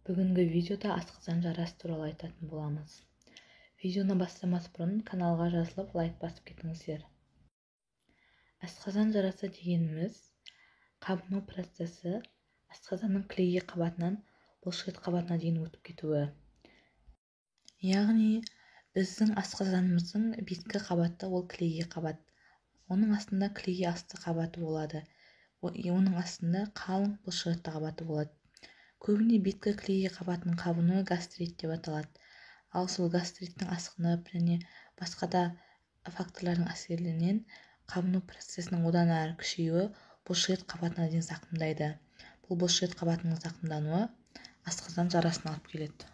Бүгінгі видеода асқазан жарасы туралы айтатын боламыз. Видеоны бастамас бұрын каналға жазылып, лайк басып кетіңіздер. Асқазан жарасы дегеніміз қабыну процесі, асқазанның кілегей қабатынан бұлшықет қабатына дейін өтіп кетуі. Яғни біздің асқазанымыздың беткі қабаты ол кілегей қабат. Оның астында кілегей асты қабаты болады. Оның астында қалың бұлшықет қабаты болады. Көбіне беткі кілегей қабатының қабынуы гастрит деп аталады. Ал сол гастриттің асқынып және басқа да факторлардың әсерінен қабыну процесінің одан әрі күшеюі бұлшықет қабатына дейін зақымдайды. Бұл бұлшықет қабатының зақымдануы асқазан жарасына алып келеді.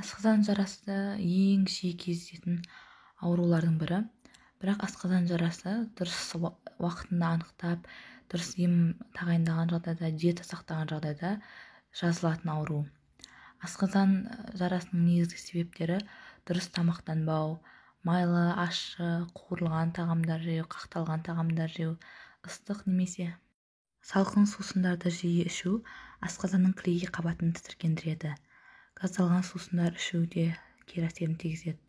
Асқазан жарасы ең жиі кездесетін аурулардың бірі. Бірақ асқазан жарасы дұрыс уақытында анықтап, дұрыс ем тағайындаған жағдайда, диета сақтаған жағдайда жазылатын ауру. Асқазан жарасының негізгі себептері дұрыс тамақтанбау, майлы, ащы, қуырылған тағамдар жеу, қақталған тағамдар жеу, ыстық немесе салқын сусындарды жиі ішу асқазанның кілегей қабатын тітіркендіреді. Газдалған сусындар ішу де кері әсерін тигізеді.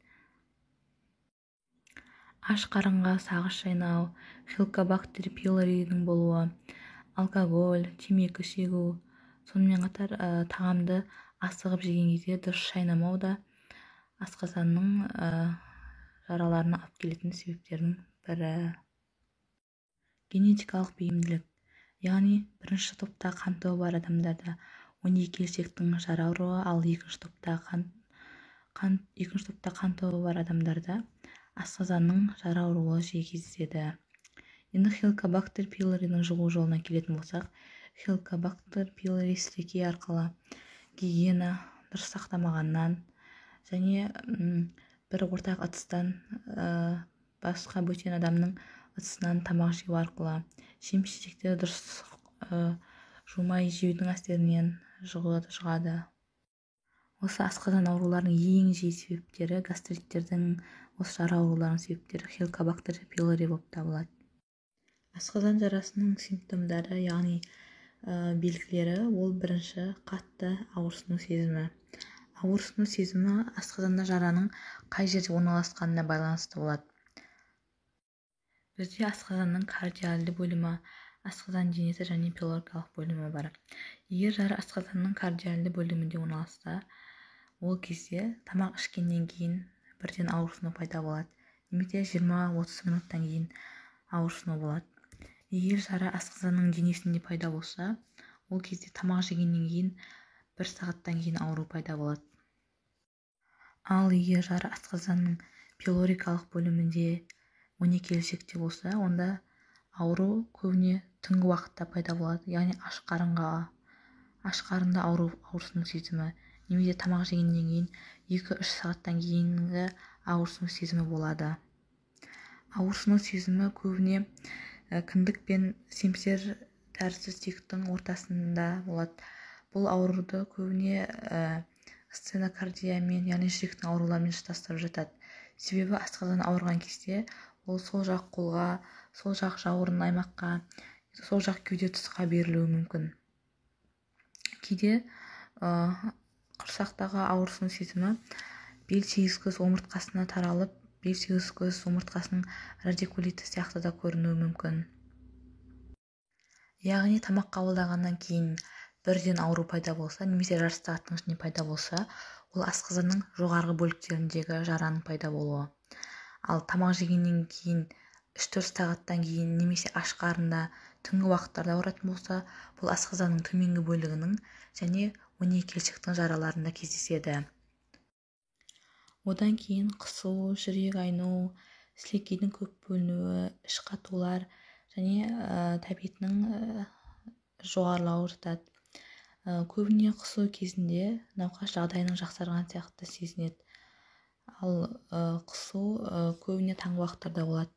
Аш қарынға сағыз шайнау, хеликобактер пилоридің болуы, алкоголь, темекі шегу, сонымен қатар тағамды асығып жеген кезде дұрыс шайнамау да асқазанның жараларына алып келетін себептердің бірі. Генетикалық бейімділік, яғни бірінші топта қан тобы бар адамдарда 12 ішектің жара ауруы, ал екінші топта қан тобы бар адамдарда асқазанның жара ауруы жиі кездеседі. Енді хеликобактер пилоридің жұғу жолына келетін болсақ, хеликобактер пилори сілекей арқылы гигиена дұрыс сақтамағаннан және бір ортақ ыдыстан басқа бөтен адамның ыдысынан тамақ жеу арқылы, жеміс-жидекті дұрыс жумай жеудің әсерінен жұғады. Осы асқазан ауруларының ең жиі себептері гастриттердің, осы жара ауруларының себептері хеликобактер пилори болып табылады. Асқазан жарасының симптомдары, яғни белгілері, ол бірінші қатты ауырсыну сезімі. Ауырсыну сезімі асқазанда жараның қай жерде орналасқанына байланысты болады. Бізде асқазанның кардиальды бөлімі, асқазан денесі және пилорикалық бөлімі бар. Егер жара асқазанның кардиальды бөлімінде орналасса, ол кезде тамақ ішкеннен кейін бірден ауырсыну пайда болады, немесе 20-30 минуттан кейін ауырсыну болады. Егер жара асқазанның денесінде пайда болса, ол кезде тамақ жегеннен кейін 1 сағаттан кейін ауру пайда болады. Ал егер жара асқазанның пилорикалық бөлімінде 12 ішекте болса, онда ауру көбіне түнгі уақытта пайда болады, яғни аш қарында ауру ауырсыну сезімі, немесе тамақ жегеннен кейін 2-3 сағаттан кейінгі ауырсыну сезімі болады. Ауырсыну сезімі көбіне кіндік пен семсер тәрізді сүйектің ортасында болады. Бұл ауруды көбіне стенокардиямен, яғни жүректің ауруларымен шатастырып жатады. Себебі асқазан ауырған кезде ол сол жақ қолға, сол жақ жауырын аймаққа, сол жақ кеуде тұсқа берілуі мүмкін. Кейде құрсақтағы ауырсыну сезімі бел сегізкөз омыртқасына таралып, бел сегізкөз омыртқасының радикулиті сияқты да көрінуі мүмкін. Яғни тамақ қабылдағаннан кейін бірден ауру пайда болса, немесе жарты сағаттың ішінде пайда болса, ол асқазанның жоғарғы бөліктеріндегі жараның пайда болуы. Ал тамақ жегеннен кейін 3-4 сағаттан кейін немесе аш қарында түнгі уақыттарда ауыратын болса, бұл асқазанның төменгі бөлігінің және 12 ішектің жараларында кездеседі. Одан кейін қысу, жүрек айну, сілекейдің көп бөлінуі, іш қатулар және тәбетінің жоғарылауы жатады. Көбіне қысу кезінде науқас жағдайының жақсарған сияқты сезінеді. Ал қысу көбіне таңғы уақыттарда болады.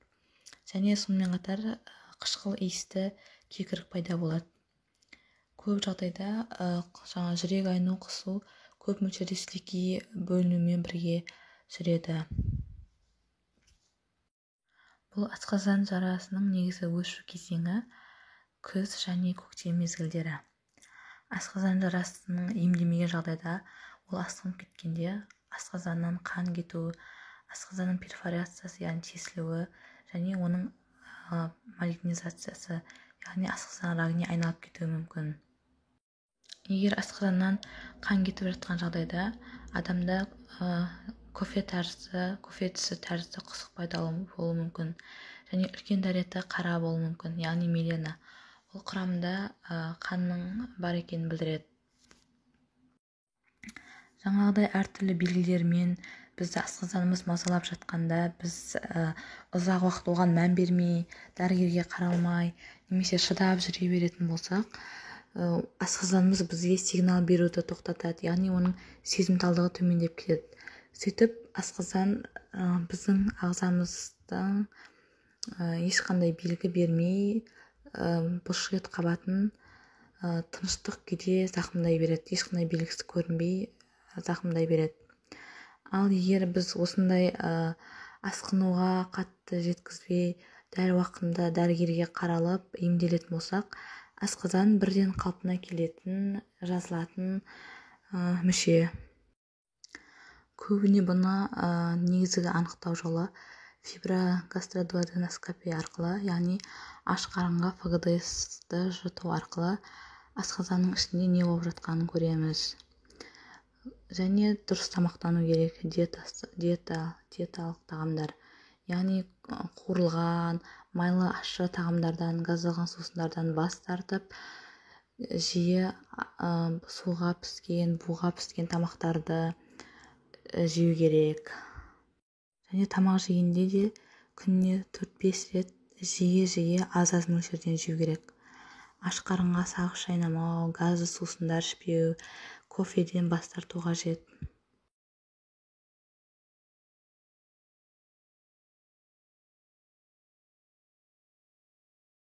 Және сонымен қатар қышқыл иісті кекірік пайда болады. Көп жағдайда жаңа жүрек айну, қысу көп мөлшерде сілекей бөлінумен бірге жүреді. Бұл асқазан жарасының негізгі өршу кезеңі күз және көктем мезгілдері. Асқазан жарасының емдемеген жағдайда ол асқынып кеткенде асқазаннан қан кету, асқазанның перфорациясы, яғни тесілуі және оның малигнизациясы, яғни асқазан рагіне айналып кетуі мүмкін. Егер асқазаннан қан кетіп жатқан жағдайда адамда кофе тәрізді, кофе түсі тәрізді құсық пайда болуы мүмкін және үлкен дәреті қара болуы мүмкін, яғни мелена. Ол құрамында қанның бар екенін білдіреді. Жаңағыдай әртүрлі белгілермен бізді асқазанымыз мазалап жатқанда, біз ұзақ уақыт оған мән бермей, дәрігерге қаралмай немесе шыдап жүре беретін болсақ, асқазанымыз бізге сигнал беруді тоқтатады, яғни оның сезімталдығы төмендеп кетеді. Сөйтіп асқазан біздің ағзамыздан ешқандай белгі бермей, бұлшықет қабатын тыныштық күйде зақымдай береді, ешқандай белгісі көрінбей зақымдай береді. Ал егер біз осындай асқынуға қатты жеткізбей, дәл уақытында дәрігерге қаралып емделетін болсақ, асқазан бірден қалпына келетін, жазылатын мүше. Көбіне бұны негізгі анықтау жолы фиброгастродуоденоскопия арқылы, яғни аш қарынға ФГДС-ті жұту арқылы асқазанның ішінде не болып жатқанын көреміз. Және дұрыс тамақтану керек, диеталық тағамдар, яғни қуырылған, майлы, ащы тағамдардан, газдалған сусындардан бас тартып, жиі суға піскен, буға піскен тамақтарды жеу керек. Және тамақ жегенде де күніне 4-5 рет жиі-жиі аз-аз мөлшерден жеу керек. Аш қарынға сағыз шайнамау, газды сусындар ішпеу, кофеден бас тарту қажет.